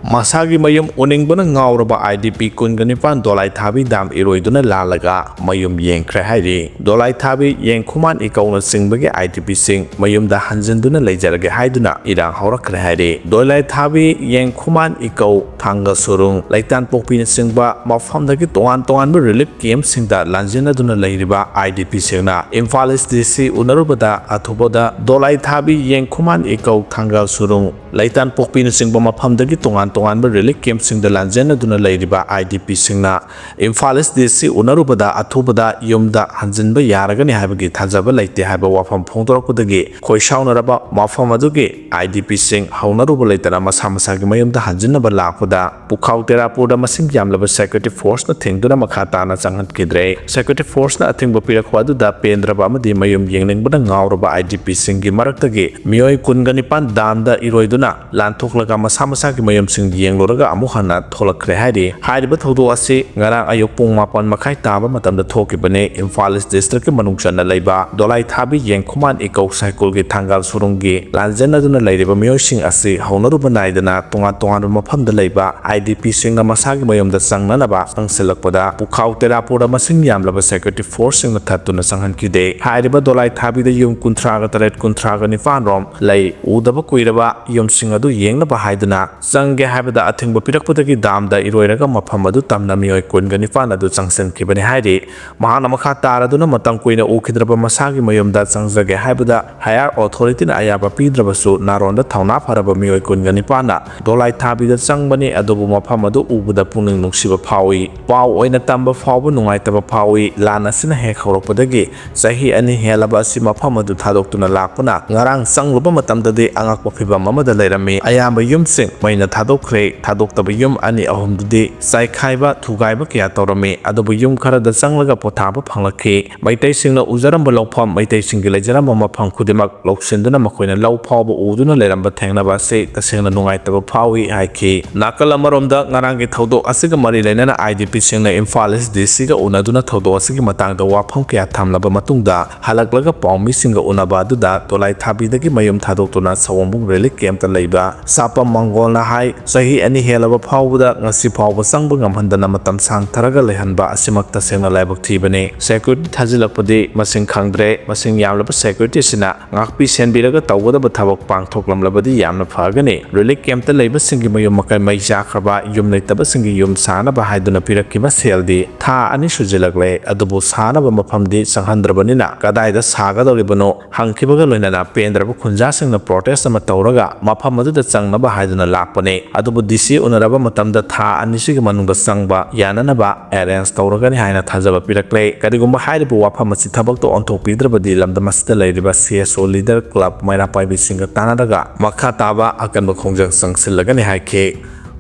ꯃꯁꯥꯒꯤ ꯃꯌꯨꯝ ꯎꯅꯤꯡꯕꯅ ꯉꯥꯎꯔꯕ IDP ꯀꯨꯟꯒ ꯅꯤꯄꯥꯟ ꯗꯣꯂꯥꯏ ꯊꯥꯕꯤ ꯗꯥꯝ ꯏꯔꯣꯏꯗꯨꯅ ꯂꯥꯜꯂꯒ ꯃꯌꯨꯝ ꯌꯦꯡꯈ꯭ꯔꯦ ꯍꯥꯏꯔꯤ꯫ ꯗꯣꯂꯥꯏ ꯊꯥꯕꯤ, ꯌꯦꯡꯈꯨꯃꯥꯟ ꯏꯀꯧꯅꯆꯤꯡꯕꯒꯤ IDP ꯁꯤꯡ ꯃꯌꯨꯝꯗ ꯍꯟꯖꯤꯟꯗꯨꯅ ꯂꯩꯖꯔꯒꯦ ꯍꯥꯏꯗꯨꯅ ꯏꯔꯥꯡ ꯍꯧꯔꯛꯈ꯭ꯔꯦ ꯍꯥꯏꯔꯤ꯫ ꯗꯣꯂꯥꯏ ꯊꯥꯕꯤ, ꯌꯦꯡꯈꯨꯃꯥꯟ ꯏꯀꯧ, ꯊꯥꯡꯒ ꯁꯨꯔꯨꯡ, ꯂꯩꯇꯥꯟꯄꯣꯛꯄꯤꯅꯆꯤꯡꯕ ꯃꯐꯝꯗꯒꯤ ꯇꯣꯉꯥꯟ ꯇꯣꯉꯥꯟꯕ relief camp ꯁꯤꯡꯗ ꯂꯥꯟꯖꯦꯟꯅꯗꯨꯅ ꯂꯩꯔꯤꯕ IDP ꯁꯤꯡꯅ ꯏꯝꯐꯥꯜ East DC ꯎꯅꯔꯨꯕꯗ ꯑꯊꯨꯕꯗ ꯗꯣꯂꯥꯏ ꯊꯥꯕꯤ, ꯌꯦꯡꯈꯨꯃꯥꯟ ꯏꯀꯧ, ꯊꯥꯡꯒ ꯁꯨꯔꯨꯡ, ꯂꯩꯇꯥꯟꯄꯣꯛꯄꯤꯅꯆꯤꯡꯕ ꯃꯐꯝꯗꯒꯤ ꯇꯣꯉꯥꯟ ꯇꯣꯉꯥꯟꯕ relief camp ꯁꯤꯡꯗ ꯂꯥꯟꯖꯦꯟꯅꯗꯨꯅ ꯂꯩꯔꯤꯕ IDP ꯁꯤꯡꯅ ꯏꯝꯐꯥꯜ East DC ꯎꯅꯔꯨꯕꯗ ꯑꯊꯨꯕꯗ ꯌꯨꯝꯗ ꯍꯟꯖꯤꯟꯕ ꯌꯥꯔꯒꯅꯤ ꯍꯥꯏꯕꯒꯤ ꯊꯥꯖꯕ ꯂꯩꯇꯦ ꯍꯥꯏꯕ ꯋꯥꯐꯝ ꯐꯣꯡꯗꯣꯔꯛꯄꯗꯒꯤ ꯈꯣꯏꯁꯥꯎꯅꯔꯕ ꯃꯐꯝ ꯑꯗꯨꯒꯤ IDP ꯁꯤꯡ ꯍꯧꯅꯔꯨꯕ ꯂꯩꯇꯅ ꯃꯁꯥ ꯃꯁꯥꯒꯤ ꯃꯌꯨꯝꯗ ꯍꯟꯖꯤꯟꯅꯕ ꯂꯥꯛꯄꯗ ꯄꯨꯈꯥꯎ ꯇꯦꯔꯥꯄꯨꯔꯗ ꯃꯁꯤꯡ ꯌꯥꯝꯂꯕ security force ꯅ ꯊꯤꯡꯗꯨꯅ ꯃꯈꯥ ꯇꯥꯅ ꯆꯪꯍꯟꯈꯤꯗ꯭ꯔꯦ꯫ Security force ꯅ ꯑꯊꯤꯡꯕ ꯄꯤꯔꯛꯄ ꯑꯗꯨꯗ ꯄꯦꯟꯗ꯭ꯔꯕ ꯑꯃꯗꯤ ꯃꯌꯨꯝ ꯌꯦꯡꯅꯤꯡꯕꯅ ꯉꯥꯎꯔꯕ IDP ꯁꯤꯡꯒꯤ ꯃꯔꯛꯇꯒꯤ ꯃꯤꯑꯣꯏ ꯀꯨꯟꯒ ꯅꯤꯄꯥꯟ ꯗꯥꯝꯗ ꯏꯔꯣꯏꯗꯨꯅ ꯂꯥꯟꯊꯣꯛꯂꯒ ꯃꯁꯥ ꯃꯁꯥꯒꯤ ꯃꯌꯨꯝꯁꯤꯡ ꯌꯦꯡꯂꯨꯔꯒ ꯑꯃꯨꯛ ꯍꯟꯅ ꯊꯣꯛꯂꯛꯈ꯭ꯔꯦ ꯍꯥꯏꯔꯤ꯫ ꯍꯥꯏꯔꯤꯕ ꯊꯧꯗꯣꯛ ꯑꯁꯤ ꯉꯔꯥꯡ ꯑꯌꯨꯛ ꯄꯨꯡ ꯃꯥꯄꯟ ꯃꯈꯥꯏ ꯇꯥꯕ ꯃꯇꯝꯗ ꯊꯣꯛꯈꯤꯕꯅꯤ꯫ ꯏꯝꯐꯥꯜ East District ꯀꯤ ꯃꯅꯨꯡ ꯆꯟꯅ ꯂꯩꯕ ꯗꯣꯂꯥꯏ ꯊꯥꯕꯤ ꯌꯦꯡꯈꯨꯃꯥꯟ ꯏꯀꯧ ꯁꯥꯏꯀꯨꯜꯒꯤ ꯊꯥꯡꯒꯥꯜ ꯁꯨꯔꯨꯡꯒꯤ ꯂꯥꯟꯖꯦꯟꯅꯗꯨꯅ ꯂꯩꯔꯤꯕ ꯃꯤꯑꯣꯏꯁꯤꯡ ꯑꯁꯤ ꯍꯧꯅꯔꯨꯕ ꯅꯥꯏꯗꯅ ꯇꯣꯉꯥꯟ ꯇꯣꯉꯥꯟꯕ ꯃꯐꯝꯗ ꯂꯩꯕ IDP ꯁꯤꯡꯅ ꯃꯁꯥꯒꯤ ꯃꯌꯨꯝꯗ ꯆꯪꯅꯅꯕ ꯆꯪꯁꯤꯜꯂꯛꯄꯗ ꯄꯨꯈꯥꯎ ꯇꯦꯔꯥꯄꯨꯔꯗ ꯃꯁꯤꯡ ꯌꯥꯝꯂꯕ security force ꯁꯤꯡꯅ ꯊꯠꯇꯨꯅ ꯆꯪꯍꯟꯈꯤꯗꯦ꯫ ꯍꯥꯏꯔꯤꯕ ꯗꯣꯂꯥꯏ ꯊꯥꯕꯤꯗ ꯌꯨꯝ ꯀꯨꯟꯊ꯭ꯔꯥꯒ ꯇꯔꯦꯠ, ꯀꯨꯟꯊ꯭ꯔꯥꯒ ꯅꯤꯄꯥꯟ ꯔꯣꯝ ꯂꯩ꯫ ꯎꯗꯕ ꯀꯨꯏꯔꯕ ꯌꯨꯝꯁꯤꯡ ꯑꯗꯨ ꯌꯦꯡꯅꯕ ꯍꯥꯏꯗꯨꯅ ꯆꯪꯒꯦ ꯍꯥꯏꯕꯗ ꯑꯊꯤꯡꯕ ꯄꯤꯔꯛꯄꯗꯒꯤ ꯗꯥꯝꯗ ꯏꯔꯣꯏꯔꯒ ꯃꯐꯝ ꯑꯗꯨ ꯇꯝꯅ ꯃꯤꯑꯣꯏ ꯀꯨꯟꯒ ꯅꯤꯄꯥꯟ ꯑꯗꯨ ꯆꯪꯁꯤꯟꯈꯤꯕꯅꯤ ꯍꯥꯏꯔꯤ꯫ ꯃꯍꯥꯛꯅ ꯃꯈꯥ ꯇꯥꯔꯗꯨꯅ ꯃꯇꯝ ꯀꯨꯏꯅ ꯎꯈꯤꯗ꯭ꯔꯕ ꯃꯁꯥꯒꯤ ꯃꯌꯨꯝꯗ ꯆꯪꯖꯒꯦ ꯍꯥꯏꯕꯗ higher authority ꯅ ꯑꯌꯥꯕ ꯄꯤꯗ꯭ꯔꯕꯁꯨ ꯅꯥꯔꯣꯟꯗ ꯊꯧꯅꯥ ꯐꯔꯕ ꯃꯤꯑꯣꯏ ꯀꯨꯟꯒ ꯅꯤꯄꯥꯟꯅ ꯗꯣꯂꯥꯏ ꯊꯥꯕꯤꯗ ꯆꯪꯕꯅꯤ, ꯑꯗꯨꯕꯨ ꯃꯐꯝ ꯑꯗꯨ ꯎꯕꯗ ꯄꯨꯛꯅꯤꯡ ꯅꯨꯡꯁꯤꯕ ꯐꯥꯎꯏ꯫ ꯄꯥꯎ ꯑꯣꯏꯅ ꯇꯝꯕ ꯐꯥꯎꯕ ꯅꯨꯡꯉꯥꯏꯇꯕ ꯐꯥꯎꯏ꯫ ꯂꯥꯟ ꯑꯁꯤꯅ ꯍꯦꯛ ꯍꯧꯔꯛꯄꯗꯒꯤ ꯆꯍꯤ ꯑꯅꯤ ꯍꯦꯜꯂꯕ ꯑꯁꯤ ꯃꯐꯝ ꯑꯗꯨ ꯊꯥꯗꯣꯛꯇꯨꯅ ꯂꯥꯛꯄꯅ ꯉꯔꯥꯡ ꯆꯪꯂꯨꯕ ꯃꯇꯝꯗꯗꯤ ꯑꯉꯛꯄ ꯐꯤꯕꯝ ꯑꯃꯗ ꯂꯩꯔꯝꯃꯤ꯫ ꯑꯌꯥꯝꯕ ꯌꯨꯝꯁꯤꯡ ꯃꯩꯅ ꯊꯥꯗꯣꯛꯈ꯭ꯔꯦ꯫ ꯊꯥꯗꯣꯛꯇꯕ ꯌꯨꯝ ꯑꯅꯤ ꯑꯍꯨꯝꯗꯨꯗꯤ ꯆꯥꯏꯈꯥꯏꯕ ꯊꯨꯒꯥꯏꯕ ꯀꯌꯥ ꯇꯧꯔꯝꯃꯤ, ꯑꯗꯨꯕꯨ ꯌꯨꯝ ꯈꯔꯗ ꯆꯪꯂꯒ ꯄꯣꯊꯥꯕ ꯐꯪꯂꯛꯈꯤ꯫ ꯃꯩꯇꯩꯁꯤꯡꯅ ꯎꯖꯔꯝꯕ ꯂꯧꯐꯝ, ꯃꯩꯇꯩꯁꯤꯡꯒꯤ ꯂꯩꯖꯔꯝꯕ ꯃꯐꯝ ꯈꯨꯗꯤꯡꯃꯛ ꯂꯧꯁꯤꯟꯗꯨꯅ ꯃꯈꯣꯏꯅ ꯂꯧ ꯐꯥꯎꯕ ꯎꯗꯨꯅ ꯂꯩꯔꯝꯕ ꯊꯦꯡꯅꯕ ꯑꯁꯤ ꯇꯁꯦꯡꯅ ꯅꯨꯡꯉꯥꯏꯇꯕ ꯐꯥꯎꯏ ꯍꯥꯏꯈꯤ꯫ ꯅꯥꯀꯜ ꯑꯃꯔꯣꯝꯗ ꯉꯔꯥꯡꯒꯤ ꯊꯧꯗꯣꯛ ꯑꯁꯤꯒ ꯃꯔꯤ ꯂꯩꯅꯅ IDP ꯁꯤꯡꯅ ꯏꯝꯐꯥꯜ East DC ꯒ ꯎꯅꯗꯨꯅ ꯊꯧꯗꯣꯛ ꯑꯁꯤꯒꯤ ꯃꯇꯥꯡꯗ ꯋꯥꯐꯝ ꯀꯌꯥ ꯊꯝꯂꯕ ꯃꯇꯨꯡꯗ ꯍꯜꯂꯛꯂꯒ ꯄꯥꯎꯃꯤꯁꯤꯡꯒ ꯎꯅꯕ ꯑꯗꯨꯗ ꯗꯣꯂꯥꯏ ꯊꯥꯕꯤꯗꯒꯤ ꯃꯌꯨꯝ ꯊꯥꯗꯣꯛꯇꯨꯅ ꯁꯑꯣꯝꯕꯨꯡ relief camp ꯇ ꯂꯩꯕ ꯁꯥꯄꯝ ꯃꯪꯒꯣꯜꯅ ꯍꯥꯏ, ꯆꯍꯤ ꯑꯅꯤ ꯍꯦꯜꯂꯕ ꯐꯥꯎꯕꯗ ꯉꯁꯤ ꯐꯥꯎꯕ ꯆꯪꯕ ꯉꯝꯍꯟꯗꯅ ꯃꯇꯝ ꯁꯥꯡꯊꯔꯒ ꯂꯩꯍꯟꯕ ꯑꯁꯤꯃꯛ ꯇꯁꯦꯡꯅ ꯂꯥꯏꯕꯛ ꯊꯤꯕꯅꯤ꯫ ꯁꯦꯀ꯭ꯌꯨꯔꯤꯇꯤ ꯊꯥꯖꯤꯜꯂꯛꯄꯗꯤ ꯃꯁꯤꯡ ꯈꯪꯗ꯭ꯔꯦ꯫ ꯃꯁꯤꯡ ꯌꯥꯝꯂꯕ ꯁꯦꯀ꯭ꯌꯨꯔꯤꯇꯤꯁꯤꯅ ꯉꯥꯛꯄꯤ ꯁꯦꯟꯕꯤꯔꯒ ꯇꯧꯒꯗꯕ ꯊꯕꯛ ꯄꯥꯡꯊꯣꯛꯂꯝꯂꯕꯗꯤ ꯌꯥꯝꯅ ꯐꯒꯅꯤ꯫ ꯔꯤꯂꯤꯐ ꯀꯦꯝꯞꯇ ꯂꯩꯕꯁꯤꯡꯒꯤ ꯃꯌꯨꯝ ꯃꯀꯩ ꯃꯩ ꯆꯥꯈ꯭ꯔꯕ, ꯌꯨꯝ ꯂꯩꯇꯕꯁꯤꯡꯒꯤ ꯌꯨꯝ ꯁꯥꯅꯕ ꯍꯥꯏꯗꯨꯅ ꯄꯤꯔꯛꯈꯤꯕ ꯁꯦꯜꯗꯤ ꯊꯥ ꯑꯅꯤ ꯁꯨꯖꯤꯜꯂꯛꯂꯦ, ꯑꯗꯨꯕꯨ ꯁꯥꯅꯕ ꯃꯐꯝꯗꯤ ꯆꯪꯍꯟꯗ꯭ꯔꯕꯅꯤꯅ ꯀꯗꯥꯏꯗ ꯁꯥꯒꯗꯧꯔꯤꯕꯅꯣ ꯍꯪꯈꯤꯕꯒ ꯂꯣꯏꯅꯅ ꯄꯦꯟꯗ꯭ꯔꯕ ꯈꯨꯟꯖꯥꯁꯤꯡꯅ ꯄ꯭ꯔꯣꯇꯦꯁ ꯑꯃ ꯇꯧꯔꯒ ꯃꯐꯝ ꯑꯗꯨꯗ ꯆꯪꯅꯕ ꯍꯥꯏꯗꯨꯅ ꯂꯥꯛꯄꯅꯤ꯫ ꯑꯗꯨꯕꯨ ꯗꯤ ꯁꯤ ꯎꯅꯔꯕ ꯃꯇꯝꯗ ꯊꯥ ꯑꯅꯤꯁꯤꯒꯤ ꯃꯅꯨꯡꯗ ꯆꯪꯕ ꯌꯥꯅꯅꯕ ꯑꯦꯔꯦꯟꯖ ꯇꯧꯔꯒꯅꯤ ꯍꯥꯏꯅ ꯊꯥꯖꯕ ꯄꯤꯔꯛꯂꯦ꯫ ꯀꯔꯤꯒꯨꯝꯕ ꯍꯥꯏꯔꯤꯕ ꯋꯥꯐꯝ ꯑꯁꯤ ꯊꯕꯛꯇ ꯑꯣꯟꯊꯣꯛꯄꯤꯗ꯭ꯔꯕꯗꯤ ꯂꯝꯗꯝ ꯑꯁꯤꯗ ꯂꯩꯔꯤꯕ ꯁꯤ ꯑꯦꯁ ꯑꯣ ꯂꯤꯗꯔ ꯀ꯭ꯂꯕ ꯃꯩꯔꯥ ꯄꯥꯏꯕꯤꯁꯤꯡꯒ ꯇꯥꯟꯅꯔꯒ ꯃꯈꯥ ꯇꯥꯕ ꯑꯀꯟꯕ ꯈꯣꯡꯖꯪ ꯆꯪꯁꯤꯜꯂꯒꯅꯤ ꯍꯥꯏꯈꯤ꯫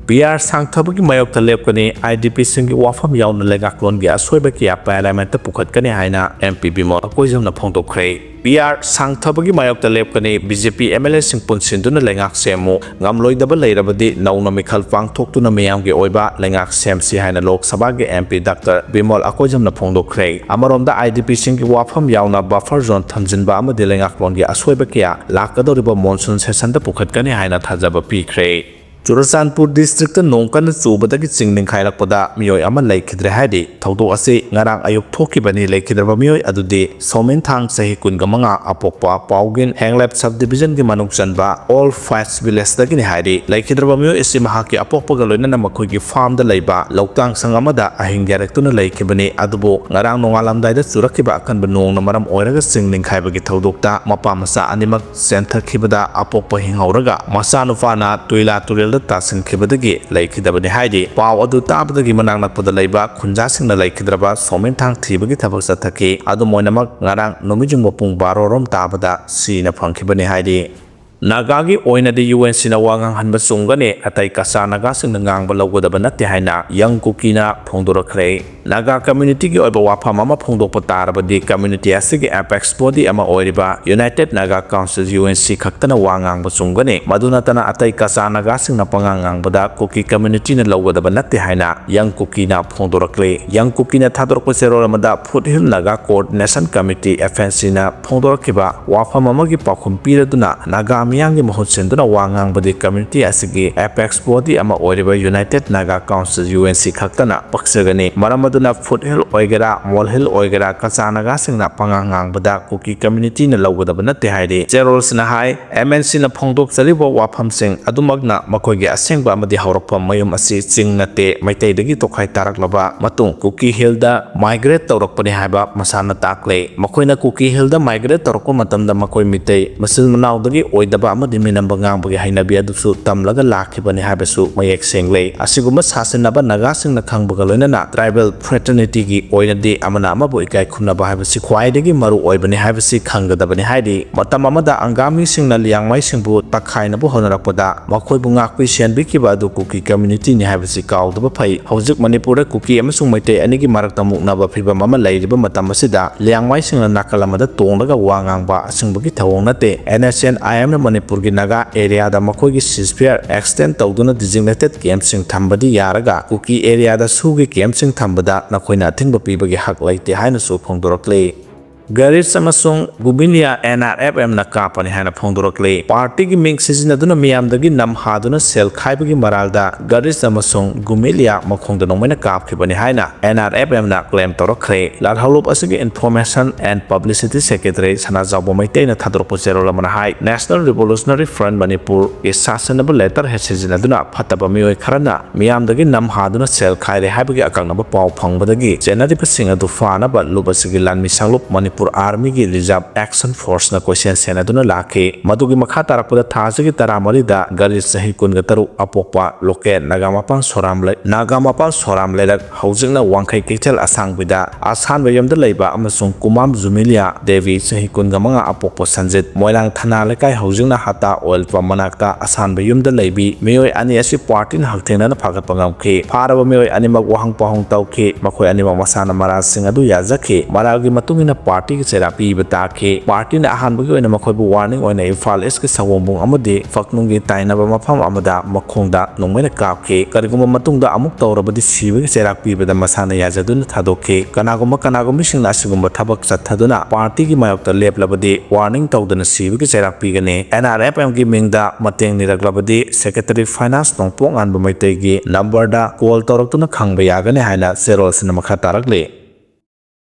ꯄꯤ ꯑꯥꯔ ꯁꯥꯡꯊꯕꯒꯤ ꯃꯥꯌꯣꯛꯇ ꯂꯦꯞꯀꯅꯤ꯫ ꯑꯥꯏ ꯗꯤ ꯄꯤꯁꯤꯡꯒꯤ ꯋꯥꯐꯝ ꯌꯥꯎꯅ ꯂꯩꯉꯥꯛꯂꯣꯟꯒꯤ ꯑꯁꯣꯏꯕ ꯀꯌꯥ ꯄꯥꯔꯂꯤꯌꯥꯃꯦꯟꯠꯇ ꯄꯨꯈꯠꯀꯅꯤ ꯍꯥꯏꯅ ꯑꯦꯝ ꯄꯤ ꯕꯤꯃꯣꯜ ꯑꯀꯣꯏꯖꯝꯅ ꯐꯣꯡꯗꯣꯛꯈ꯭ꯔꯦ꯫ ꯄꯤ ꯑꯥꯔ ꯁꯥꯡꯊꯕꯒꯤ ꯃꯥꯌꯣꯛꯇ ꯂꯦꯞꯀꯅꯤ꯫ B J P M L ꯑꯦꯁꯤꯡ ꯄꯨꯟꯁꯤꯟꯗꯨꯅ ꯂꯩꯉꯥꯛ ꯁꯦꯝꯃꯨ꯫ ꯉꯝꯂꯣꯏꯗꯕ ꯂꯩꯔꯕꯗꯤ ꯅꯧꯅ ꯃꯤꯈꯜ ꯄꯥꯡꯊꯣꯛꯇꯨꯅ ꯃꯤꯌꯥꯝꯒꯤ ꯑꯣꯏꯕ ꯂꯩꯉꯥꯛ ꯁꯦꯝꯁꯤ ꯍꯥꯏꯅ ꯂꯣꯛ ꯁꯚꯥꯒꯤ ꯑꯦꯝ ꯄꯤ ꯗꯥꯛꯇꯔ ꯕꯤꯃꯣꯜ ꯑꯀꯣꯏꯖꯝꯅ ꯐꯣꯡꯗꯣꯛꯈ꯭ꯔꯦ꯫ ꯑꯃꯔꯣꯝꯗ ꯑꯥꯏ ꯗꯤ ꯄꯤꯁꯤꯡꯒꯤ ꯋꯥꯐꯝ ꯌꯥꯎꯅ ꯕꯐꯔ ꯖꯣꯟ ꯊꯝꯖꯤꯟꯕ ꯑꯃꯗꯤ ꯂꯩꯉꯥꯛꯂꯣꯟꯒꯤ ꯑꯁꯣꯏꯕ ꯀꯌꯥ ꯂꯥꯛꯀꯗꯧꯔꯤꯕ ꯃꯣꯟꯁꯨꯟ ꯁꯦꯁꯟꯗ ꯄꯨꯈꯠꯀꯅꯤ ꯍꯥꯏꯅ ꯊꯥꯖꯕ ꯄꯤꯈ꯭ꯔꯦ꯫ ꯆꯨꯔꯆꯥꯟꯄꯨꯔ ꯗꯤꯁꯇ꯭ꯔꯤꯛꯇ ꯅꯣꯡ ꯀꯟꯅ ꯆꯨꯕꯗꯒꯤ ꯆꯤꯡ ꯅꯤꯡꯈꯥꯏꯔꯛꯄꯗ ꯃꯤꯑꯣꯏ ꯑꯃ ꯂꯩꯈꯤꯗ꯭ꯔꯦ ꯍꯥꯏꯔꯤ꯫ ꯊꯧꯗꯣꯛ ꯑꯁꯤ ꯉꯔꯥꯡ ꯑꯌꯨꯛ ꯊꯣꯛꯈꯤꯕꯅꯤ꯫ ꯂꯩꯈꯤꯗ꯭ꯔꯕ ꯃꯤꯑꯣꯏ ꯑꯗꯨꯗꯤ ꯁꯣꯃꯦꯟꯊꯥꯡ, ꯆꯍꯤ ꯀꯨꯟꯒ ꯃꯉꯥ, ꯑꯄꯣꯛꯄ ꯄꯥꯎꯒꯤꯟ, ꯍꯦꯡꯂꯦꯞ ꯁꯕ ꯗꯤꯕꯤꯖꯟꯒꯤ ꯃꯅꯨꯡ ꯆꯟꯕ ꯑꯣꯜ ꯐꯥꯏꯠꯁ ꯚꯤꯂꯦꯖꯇꯒꯤꯅꯤ ꯍꯥꯏꯔꯤ꯫ ꯂꯩꯈꯤꯗ꯭ꯔꯕ ꯃꯤꯑꯣꯏ ꯑꯁꯤ ꯃꯍꯥꯛꯀꯤ ꯑꯄꯣꯛꯄꯒ ꯂꯣꯏꯅꯅ ꯃꯈꯣꯏꯒꯤ ꯐꯥꯔꯝꯗ ꯂꯩꯕ ꯂꯧꯇꯥꯡ ꯁꯪ ꯑꯃꯗ ꯑꯍꯤꯡ ꯌꯥꯔꯦꯛꯇꯨꯅ ꯂꯩꯈꯤꯕꯅꯤ꯫ ꯑꯗꯨꯕꯨ ꯉꯔꯥꯡ ꯅꯣꯡꯉꯥꯜꯂꯝꯗꯥꯏꯗ ꯆꯨꯔꯛꯈꯤꯕ ꯑꯀꯟꯕ ꯅꯣꯡꯅ ꯃꯔꯝ ꯑꯣꯏꯔꯒ ꯆꯤꯡ ꯅꯤꯡꯈꯥꯏꯕꯒꯤ ꯊꯧꯗꯣꯛꯇ ꯃꯄꯥ ꯃꯆꯥ ꯑꯅꯤꯃꯛ ꯆꯦꯟꯊꯈꯤꯕꯗ ꯑꯄꯣꯛꯄ ꯍꯤꯡꯍꯧꯔꯒ ꯃꯆꯥꯅꯨꯄꯥꯅ ꯇꯨꯏꯂꯥ ꯇꯨꯔꯦꯜꯗ ꯇꯥꯁꯤꯟꯈꯤꯕꯗꯒꯤ ꯂꯩꯈꯤꯗꯕꯅꯤ ꯍꯥꯏꯔꯤ꯫ ꯄꯥꯎ ꯑꯗꯨ ꯇꯥꯕꯗꯒꯤ ꯃꯅꯥꯛ ꯅꯛꯄꯗ ꯂꯩꯕ ꯈꯨꯟꯖꯥꯁꯤꯡꯅ ꯂꯩꯈꯤꯗ꯭ꯔꯕ ꯁꯣꯃꯦꯟꯊꯥꯡ ꯊꯤꯕꯒꯤ ꯊꯕꯛ ꯆꯠꯊꯈꯤ꯫ ꯑꯗꯨꯝ ꯑꯣꯏꯅꯃꯛ ꯉꯔꯥꯡ ꯅꯨꯃꯤꯠ ꯌꯨꯡꯕ ꯄꯨꯡ ꯕꯥꯔꯣ ꯔꯣꯝ ꯇꯥꯕꯗ ꯁꯤꯅ ꯐꯪꯈꯤꯕꯅꯤ ꯍꯥꯏꯔꯤ꯫ ꯅꯥꯒꯥꯒꯤ ꯑꯣꯏꯅꯗꯤ ꯌꯨ ꯑꯦꯟ ꯁꯤꯅ ꯋꯥ ꯉꯥꯡꯍꯟꯕ ꯆꯨꯝꯒꯅꯤ꯫ ꯑꯇꯩ ꯀꯆꯥ ꯅꯥꯒꯥꯁꯤꯡꯅ ꯉꯥꯡꯕ ꯂꯧꯒꯗꯕ ꯅꯠꯇꯦ ꯍꯥꯏꯅ ꯌꯪ ꯀꯨꯀꯤꯅ ꯐꯣꯡꯗꯣꯔꯛꯈ꯭ꯔꯦ꯫ ꯅꯥꯒꯥ ꯀꯝꯃ꯭ꯌꯨꯅꯤꯇꯤꯒꯤ ꯑꯣꯏꯕ ꯋꯥꯐꯝ ꯑꯃ ꯐꯣꯡꯗꯣꯛꯄ ꯇꯥꯔꯕꯗꯤ ꯀꯝꯃ꯭ꯌꯨꯅꯤꯇꯤ ꯑꯁꯤꯒꯤ ꯑꯦꯄꯦꯛꯁ ꯕꯣꯗꯤ ꯑꯃ ꯑꯣꯏꯔꯤꯕ united Naga council, U N C, ꯈꯛꯇꯅ ꯋꯥ ꯉꯥꯡꯕ ꯆꯨꯝꯒꯅꯤ꯫ ꯃꯗꯨ ꯅꯠꯇꯅ ꯑꯇꯩ ꯀꯆꯥ ꯅꯥꯒꯥꯁꯤꯡꯅ ꯄꯉꯥꯡ ꯉꯥꯡꯕꯗ ꯀꯨꯀꯤ ꯀꯝꯃ꯭ꯌꯨꯅꯤꯇꯤꯅ ꯂꯧꯒꯗꯕ ꯅꯠꯇꯦ ꯍꯥꯏꯅ ꯌꯪ ꯀꯨꯀꯤꯅ ꯐꯣꯡꯗꯣꯔꯛꯂꯤ꯫ ꯌꯪ ꯀꯨꯀꯤꯅ ꯊꯥꯗꯣꯔꯛꯄ ꯆꯦꯔꯣꯜ ꯑꯃꯗ foot hill Naga coordination committee, F N ꯁꯤꯅ ꯐꯣꯡꯗꯣꯔꯛꯈꯤꯕ ꯋꯥꯐꯝ ꯑꯃꯒꯤ ꯄꯥꯎꯈꯨꯝ ꯄꯤꯔꯗꯨꯅ ꯅꯥꯒꯥ ꯃꯤꯌꯥꯝꯒꯤ ꯃꯍꯨꯠ ꯁꯤꯟꯗꯨꯅ ꯋꯥ ꯉꯥꯡꯕꯗꯤ community ꯑꯁꯤꯒꯤ apex body ꯑꯃ ꯑꯣꯏꯔꯤꯕ United Naga Council, U N C, ꯈꯛꯇꯅ ꯄꯛꯆꯒꯅꯤ꯫ ꯃꯔꯝ ꯑꯗꯨꯅ foothill ꯑꯣꯏꯒꯦꯔꯥ, molehill ꯑꯣꯏꯒꯦꯔꯥ, ꯀꯆꯥ ꯅꯥꯒꯥꯁꯤꯡꯅ ꯄꯉꯥꯡ ꯉꯥꯡꯕꯗ ꯀꯨꯀꯤ communityꯅ ꯂꯧꯒꯗꯕ ꯅꯠꯇꯦ ꯍꯥꯏꯔꯤ꯫ ꯆꯦꯔꯣꯜꯁꯤꯅ ꯍꯥꯏ, M N Cꯅ ꯐꯣꯡꯗꯣꯛꯆꯔꯤꯕ ꯋꯥꯐꯝꯁꯤꯡ ꯑꯗꯨꯃꯛꯅ ꯃꯈꯣꯏꯒꯤ ꯑꯁꯦꯡꯕ ꯑꯃꯗꯤ ꯍꯧꯔꯛꯐꯝ ꯃꯌꯨꯝ ꯑꯁꯤ ꯆꯤꯡ ꯅꯠꯇꯦ, ꯃꯩꯇꯩꯗꯒꯤ ꯇꯣꯈꯥꯏ ꯇꯥꯔꯛꯂꯕ ꯃꯇꯨꯡ ꯀꯨꯀꯤ ꯍꯤꯜꯗ migrate ꯇꯧꯔꯛꯄꯅꯤ ꯍꯥꯏꯕ ꯃꯁꯥꯅ ꯇꯥꯛꯂꯦ꯫ ꯃꯈꯣꯏꯅ ꯀꯨꯀꯤ ꯍꯤꯜꯗ migrate ꯇꯧꯔꯛꯄ ꯃꯇꯝꯗ ꯃꯈꯣꯏ ꯃꯤꯇꯩ ꯃꯆꯤꯟ ꯃꯅꯥꯎꯗꯒꯤ ꯑꯣꯏꯗꯕ ꯑꯃꯗꯤ ꯃꯤꯅꯝꯕ ꯉꯥꯡꯕꯒꯤ ꯍꯩꯅꯕꯤ ꯑꯗꯨꯁꯨ ꯇꯝꯂꯒ ꯂꯥꯛꯈꯤꯕꯅꯤ ꯍꯥꯏꯕꯁꯨ ꯃꯌꯦꯛ ꯁꯦꯡꯂꯦ꯫ ꯑꯁꯤꯒꯨꯝꯕ ꯁꯥꯁꯤꯟꯅꯕ ꯅꯥꯒꯥꯁꯤꯡꯅ ꯈꯪꯕꯒ ꯂꯣꯏꯅꯅ tribal fraternityꯒꯤ ꯑꯣꯏꯅꯗꯤ ꯑꯃꯅ ꯑꯃꯕꯨ ꯏꯀꯥꯏ ꯈꯨꯝꯅꯕ ꯍꯥꯏꯕꯁꯤ ꯈ꯭ꯋꯥꯏꯗꯒꯤ ꯃꯔꯨ ꯑꯣꯏꯕꯅꯤ ꯍꯥꯏꯕꯁꯤ ꯈꯪꯒꯗꯕꯅꯤ ꯍꯥꯏꯔꯤ꯫ ꯃꯇꯝ ꯑꯃꯗ ꯑꯪꯒꯥꯃꯤꯁꯤꯡꯅ ꯂꯤꯌꯥꯡꯃꯩꯁꯤꯡꯕꯨ ꯇꯛꯈꯥꯏꯅꯕ ꯍꯣꯠꯅꯔꯛꯄꯗ ꯃꯈꯣꯏꯕꯨ ꯉꯥꯛꯄꯤ ꯁꯦꯟꯕꯤꯈꯤꯕ ꯑꯗꯨ ꯀꯨꯀꯤ communityꯅꯤ ꯍꯥꯏꯕꯁꯤ ꯀꯥꯎꯗꯕ ꯐꯩ꯫ ꯍꯧꯖꯤꯛ ꯃꯅꯤꯄꯨꯔꯗ ꯀꯨꯀꯤ ꯑꯃꯁꯨꯡ ꯃꯩꯇꯩ ꯑꯅꯤꯒꯤ ꯃꯔꯛꯇ ꯃꯨꯛꯅꯕ ꯐꯤꯕꯝ ꯑꯃ ꯂꯩꯔꯤꯕ ꯃꯇꯝ ꯑꯁꯤꯗ ꯂꯤꯌꯥꯡꯃꯩꯁꯤꯡꯅ ꯅꯥꯀꯜ ꯑꯃꯗ ꯇꯣꯡꯂꯒ ꯋꯥ ꯉꯥꯡꯕ ꯑꯁꯤꯒꯨꯝꯕꯒꯤ ꯊꯧꯑꯣꯡ ꯅꯠꯇꯦ꯫ N S N I Mꯅ ꯃꯅꯤꯄꯨꯔꯒꯤ ꯅꯥꯒꯥ areaꯗ ꯃꯈꯣꯏꯒꯤ ceasefire extend ꯇꯧꯗꯨꯅ designated campꯁꯤꯡ ꯊꯝꯕꯗꯤ ꯌꯥꯔꯒ ꯀꯨꯀꯤ areaꯗ ꯁꯨꯒꯤ campꯁꯤꯡ ꯊꯝꯕꯗ ꯅꯈꯣꯏꯅ ꯑꯊꯤꯡꯕ ꯄꯤꯕꯒꯤ ꯍꯛ ꯂꯩꯇꯦ ꯍꯥꯏꯅꯁꯨ ꯐꯣꯡꯗꯣꯔꯛꯂꯤ꯫ ꯒꯔꯤꯁ ꯑꯃꯁꯨꯡ ꯒꯨꯃꯤꯂꯤꯌꯥ N R F Mꯅ ꯀꯥꯞꯄꯅꯤ ꯍꯥꯏꯅ ꯐꯣꯡꯗꯣꯔꯛꯂꯤ꯫ Partyꯒꯤ ꯃꯤꯡ ꯁꯤꯖꯤꯟꯅꯗꯨꯅ ꯃꯤꯌꯥꯝꯗꯒꯤ ꯅꯝ ꯍꯥꯗꯨꯅ ꯁꯦꯜ ꯈꯥꯏꯕꯒꯤ ꯃꯔꯥꯜꯗ ꯒꯔꯤꯁ ꯑꯃꯁꯨꯡ ꯒꯨꯃꯤꯂꯤꯌꯥ ꯃꯈꯣꯡꯗ ꯅꯣꯡꯃꯩꯅ ꯀꯥꯞꯈꯤꯕꯅꯤ ꯍꯥꯏꯅ N R F Mꯅ claim ꯇꯧꯔꯛꯈ꯭ꯔꯦ꯫ ꯂꯥꯜꯍꯧꯂꯨꯞ ꯑꯁꯤꯒꯤ Information and Publicity Secretary ꯁꯅꯥꯖꯥꯎꯕ ꯃꯩꯇꯩꯅ ꯊꯥꯗꯣꯔꯛꯄ ꯆꯦꯔꯣꯜ ꯑꯃꯅ ꯍꯥꯏ, National Revolutionary Front ꯃꯅꯤꯄꯨꯔꯒꯤ ꯁꯥꯁꯟꯅꯕ letterhead ꯁꯤꯖꯤꯟꯅꯗꯨꯅ ꯐꯠꯇꯕ ꯃꯤꯑꯣꯏ ꯈꯔꯅ ꯃꯤꯌꯥꯝꯗꯒꯤ ꯅꯝ ꯍꯥꯗꯨꯅ ꯁꯦꯜ ꯈꯥꯏꯔꯦ ꯍꯥꯏꯕꯒꯤ ꯑꯀꯛꯅꯕ ꯄꯥꯎ ꯐꯪꯕꯗꯒꯤ ꯆꯦꯟꯅꯔꯤꯕꯁꯤꯡ ꯑꯗꯨ ꯐꯥꯅꯕ ꯂꯨꯞ ꯑꯁꯤꯒꯤ ꯂꯥꯟꯃꯤ ꯁꯥꯡꯂꯨꯞ ꯃꯅꯤꯄꯨꯔ Armyꯒꯤ Reserve Action Forceꯅ ꯀꯣꯏꯁꯦꯟ ꯁꯦꯟꯅꯗꯨꯅ ꯂꯥꯛꯈꯤ꯫ ꯃꯗꯨꯒꯤ ꯃꯈꯥ ꯇꯥꯔꯛꯄꯗ ꯊꯥ ꯑꯁꯤꯒꯤ ꯇꯔꯥꯃꯔꯤꯗ ꯒꯔꯤꯁ ꯆꯍꯤ ꯀꯨꯟꯒ ꯇꯔꯨꯛ ꯑꯄꯣꯛꯄ ꯂꯣꯀꯦꯜ ꯅꯥꯒꯥꯃꯄꯥꯜ ꯁꯣꯔꯥꯝ ꯂꯩ-, ꯅꯥꯒꯥꯃꯄꯥꯜ ꯁꯣꯔꯥꯝ ꯂꯩꯔꯛ, ꯍꯧꯖꯤꯛꯅ ꯋꯥꯡꯈꯩ ꯀꯩꯊꯦꯜ ꯑꯁꯥꯡꯕꯤꯗ ꯑꯁꯥꯟꯕ ꯌꯨꯝꯗ ꯂꯩꯕ ꯑꯃꯁꯨꯡ ꯀꯨꯃꯥꯝ ꯖꯨꯃꯤꯂꯤꯌꯥ ꯗꯦꯕꯤ ꯆꯍꯤ ꯀꯨꯟꯒ ꯃꯉꯥ ꯑꯄꯣꯛꯄ ꯁꯟꯖꯤꯠ ꯃꯣꯏꯔꯥꯡ ꯊꯅꯥ ꯂꯩꯀꯥꯏ, ꯍꯧꯖꯤꯛꯅ ꯍꯇꯥ oil pump ꯃꯅꯥꯛꯇ ꯑꯁꯥꯟꯕ ꯌꯨꯝꯗ ꯂꯩꯕꯤ ꯃꯤꯑꯣꯏ ꯑꯅꯤ ꯑꯁꯤ partyꯅ ꯍꯛꯊꯦꯡꯅꯅ ꯐꯥꯒꯠꯄ ꯉꯝꯈꯤ꯫ ꯐꯥꯔꯕ ꯃꯤꯑꯣꯏ ꯑꯅꯤꯃꯛ ꯋꯥꯍꯪ ꯄꯥꯎꯍꯪ ꯇꯧꯈꯤ꯫ ꯃꯈꯣꯏ ꯑꯅꯤꯃꯛ ꯃꯁꯥꯅ ꯃꯔꯥꯜꯁꯤꯡ ꯑꯗꯨ ꯌꯥꯖꯈꯤ꯫ ꯃꯔꯥꯜꯒꯤ ꯃꯇꯨꯡ ꯏꯟꯅ party ꯄꯥꯔꯇꯤꯒꯤ ꯆꯩꯔꯥꯛ ꯄꯤꯕ ꯇꯥꯈꯤ꯫ ꯄꯥꯔꯇꯤꯅ ꯑꯍꯥꯟꯕꯒꯤ ꯑꯣꯏꯅ ꯃꯈꯣꯏꯕꯨ ꯋꯥꯔꯅꯤꯡ ꯑꯣꯏꯅ ꯏꯝꯐꯥꯜ ꯏꯁꯀꯤ ꯁꯑꯣꯝꯕꯨꯡ ꯑꯃꯗꯤ ꯐꯛꯅꯨꯡꯒꯤ ꯇꯥꯏꯅꯕ ꯃꯐꯝ ꯑꯃꯗ ꯃꯈꯣꯡꯗ ꯅꯣꯡꯃꯩꯅ ꯀꯥꯞꯈꯤ꯫ ꯀꯔꯤꯒꯨꯝꯕ ꯃꯇꯨꯡꯗ ꯑꯃꯨꯛ ꯇꯧꯔꯕꯗꯤ ꯁꯤꯕꯒꯤ ꯆꯩꯔꯥꯛ ꯄꯤꯕꯗ ꯃꯁꯥꯅ ꯌꯥꯖꯗꯨꯅ ꯊꯥꯗꯣꯛꯈꯤ꯫ ꯀꯅꯥꯒꯨꯝꯕ ꯀꯅꯥꯒꯨꯝꯕꯤꯁꯤꯡꯅ ꯑꯁꯤꯒꯨꯝꯕ ꯊꯕꯛ ꯆꯠꯊꯗꯨꯅ ꯄꯥꯔꯇꯤꯒꯤ ꯃꯥꯌꯣꯛꯇ ꯂꯦꯞꯂꯕꯗꯤ ꯋꯥꯔꯅꯤꯡ ꯇꯧꯗꯅ ꯁꯤꯕꯒꯤ ꯆꯩꯔꯥꯛ ꯄꯤꯒꯅꯤ꯫ ꯑꯦꯟ ꯑꯥꯔ ꯑꯦꯐ ꯑꯦꯝꯒꯤ ꯃꯤꯡꯗ ꯃꯇꯦꯡ ꯅꯤꯔꯛꯂꯕꯗꯤ ꯁꯦꯀ꯭ꯔꯦꯇꯔꯤ ꯐꯥꯏꯅꯥꯟꯁ ꯅꯣꯡꯄꯣꯛ ꯉꯥꯟꯕ ꯃꯩꯇꯩꯒꯤ ꯅꯝꯕꯔꯗ ꯀꯣꯜ ꯇꯧꯔꯛꯇꯨꯅ ꯈꯪꯕ ꯌꯥꯒꯅꯤ ꯍꯥꯏꯅ ꯆꯦꯔꯣꯜꯁꯤꯅ ꯃꯈꯥ ꯇꯥꯔꯛꯂꯤ꯫